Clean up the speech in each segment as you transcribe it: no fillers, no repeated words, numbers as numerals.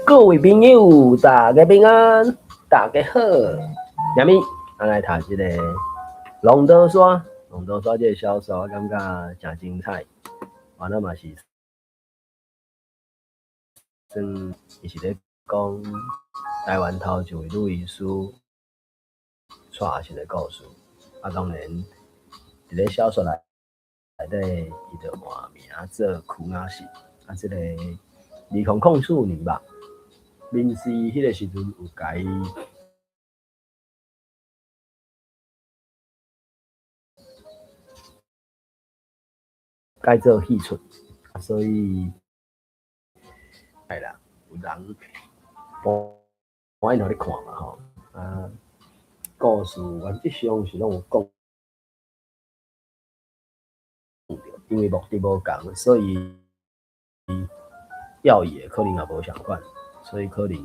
各位朋友，大家平安，大家好。今日咱來讀這個《龍德山》，《龍德山》這個小說，我感覺誠精彩。原來嘛是算，伊是咧講台灣頭一位女醫師蔡阿信的故事。啊，當然，佇咧小說內底，伊就換名做邱雅信。啊，這個2004年吧，民視彼個時陣有共伊改做戲出，所以係啦，有人搬𪜶予你看嘛吼。啊，故事原則上是攏有講著，因為目的無仝，所以要義的可能也無相款，所以可能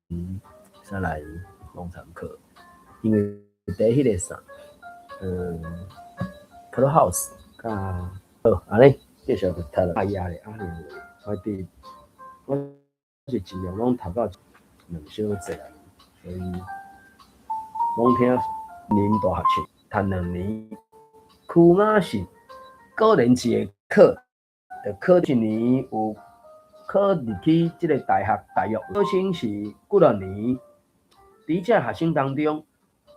會使來攏參考。因為佇彼個啥，Clubhouse 佮好，按呢繼續去讀。哎呀咧，阿咧，我佇我是盡量攏讀到2小節，所以攏聽恁大學士讀2年，邱雅信果然一會考，就考一年有考入去這個大學大約考生是幾若年，佇這學生當中，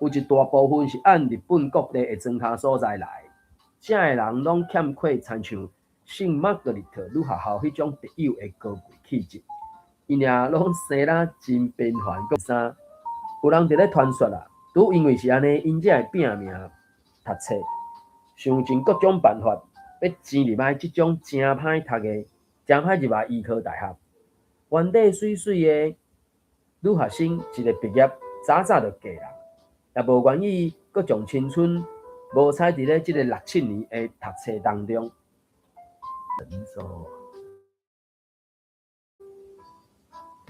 有一大部分是按日本各地的莊跤所在來，這個人攏欠缺親像聖瑪格麗特女學校彼種特有的高貴氣質，𪜶也攏生得真平凡，閣啥？有人佇咧傳說啦，拄因為是按呢，𪜶才會拼命讀冊，想盡各種辦法，欲擠入來這種誠歹讀的、誠歹入來醫科大學。原底媠媠的女學生，一个畢業早早就嫁人，也無願意閣將青春無彩佇咧這个六七年的讀冊當中。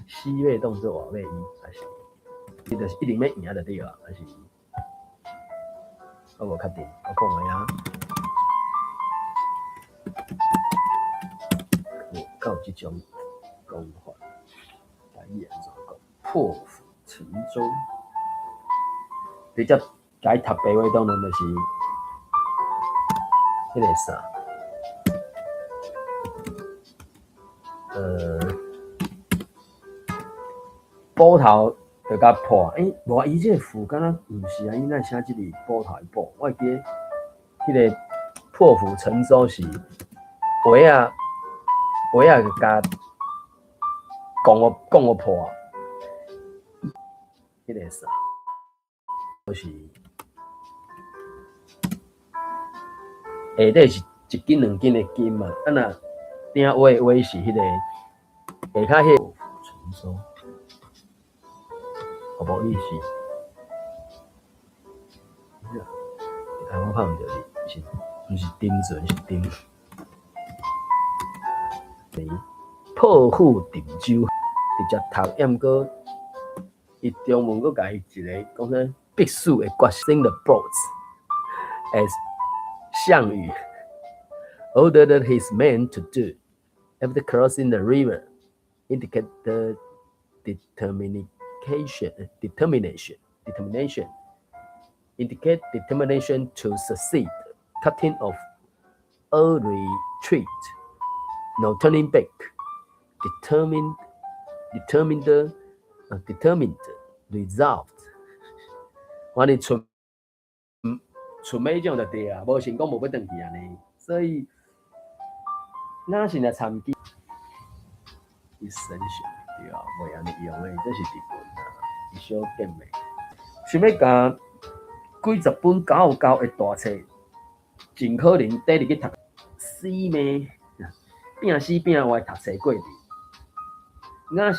死欲當做活欲醫，還是伊就是一定欲贏就對啊，還是我無確定，我看覓仔。有敢有這種講法？台語按怎講？破釜沉舟，直接共伊讀白話，當然就是彼个啥，斧頭就共破，欸，無啊，伊這个斧敢若毋是啊，伊哪會寫這字斧頭的斧？我會記得彼个破釜沉舟是鞋仔，鞋仔就共摃予摃予破，彼个啥，就是下底是一斤兩斤的斤嘛，啊若鼎話的話是彼个下跤彼个破釜沉舟。哦，無意思。哎，我拍毋著你，是毋是沉船？是沉。破釜沉舟，直接讀，抑毋過伊中文閣共伊一个講啥必死的決心 the boats as 項羽 ordered his men to do after crossing the river, indicate the determination, determination, determination, indicate determination to succeed, cutting off all retreat, no turning back, determined, determined, determined, resolved。反正出出尾種就對啊，無成功無欲轉去按呢，所以若是若參基，伊神聖對啊，袂按呢用的，這是日本啊，伊小變的，想欲共幾十本厚厚的大冊，盡可能綴入去讀，死命，拼死拼活讀冊過日，若是。